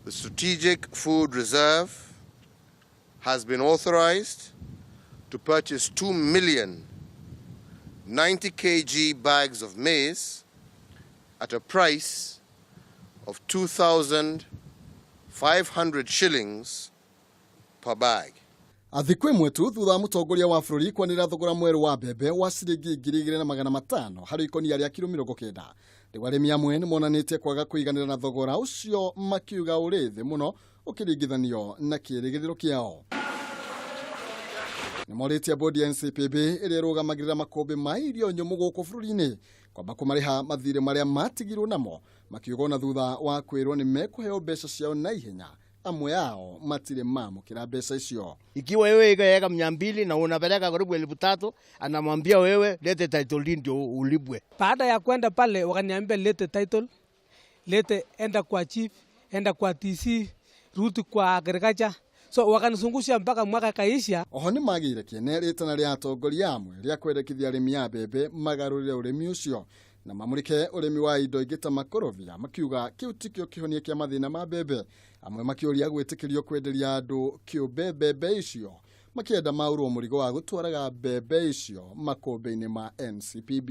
The Strategic Food Reserve has been authorized to purchase 2 million 90 kg bags of maize at a price of 2,500 shillings per bag. Thikũ ĩmwe tu thutha wa mũtongoria wa bũrũri kwanĩrĩra thogora mwerũ wa mbembe wa ciringi 2500 harĩ ikũnia rĩa kiro 90, rĩu arĩmi amwe nĩ monanĩtie kwaga kũiganĩra na thogora ũcio, makiuga ũrĩ thĩ mũno ũkĩringithanio na kĩrĩgĩrĩro kĩao. Nĩ morĩtie bodi ya NCPB ĩrĩa ĩrũgamagĩrĩra makũmbĩ ma irio nyũmũ gũkũ bũrũri-inĩ kwamba kũmarĩha mathirĩ marĩa matigirwo namo, makiuga ona thutha wa kwĩrwo nĩ mekũheo mbeca ciao na ihenya, amwe ao matirĩ mamũkĩra mbeca icio. Ikiwa wewe iko 200 na unapeleka karibu 3000, anamwambia wewe lete title deed ndio ulipwe. Baada ya kwenda pale wakaniambia lete title, lete, enda kwa chief, enda kwa TC, rudi kwa agriculture. So wakanizungusha mpaka mwaka kaisha. Oho nĩ magĩire kĩene rĩtana rĩa atongoria amwe rĩa kwendekithia arĩmi a mbembe magarũrĩre ũrĩmi ũcio na mamũrĩke ũrĩmi wa indo ingĩ ta makorobia, makiuga kĩu tikĩo kĩhonia kĩa mathĩna ma mbembe. Amwe makĩũria gwĩtĩkĩrio kwenderia andũ kĩũmbe mbembe icio, makĩenda maũrwo mũrigo wa gũtwaraga mbembe icio makũmbĩ-inĩ ma NCPB.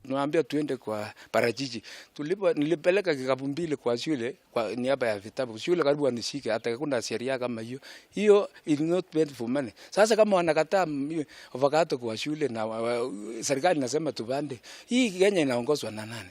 Niwaambia tuende kwa parachichi. Tulipo nilipeleka kikapu mbili kwa shule kwa niaba ya vitabu. Shule karibu wanishike hata kuna sheria kama hiyo. Hiyo is not meant for money. Sasa kama wanakataa avocado kwa shule na serikali nasema tupande. Hii Kenya inaongozwa na nani?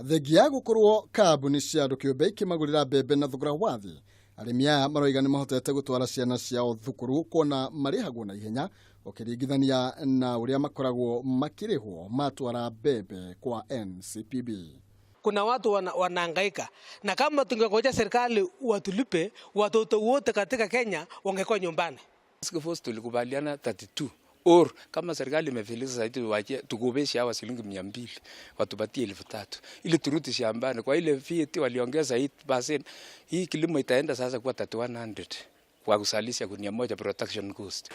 Thengia gũkorwo kambuni cia andũ kĩũmbe ikĩmagũrĩra mbembe na thogora wa thĩ, arĩmi aya maroiga nĩ mahotete gũtwara ciana ciao thukuru kuona marĩhagwo na ihenya ũkĩringithania na ũrĩa makoragwo makĩrĩhwo matwara mbembe kwa NCPB. Kuna watu wanahangaika, na kama tungengoja serikali watulipe, watoto wote katika Kenya wangekuwa nyumbani. Task force tulikubaliana 32 or kama serikali imefilisa zaidi wache tukopeshe hawa shilingi 200 watupatie 3000 ili turudi shambani. Kwa ile VAT waliongeza 8%, hii kilimo itaenda sasa kuwa 3100 kwa kuzalisha gunia moja production cost.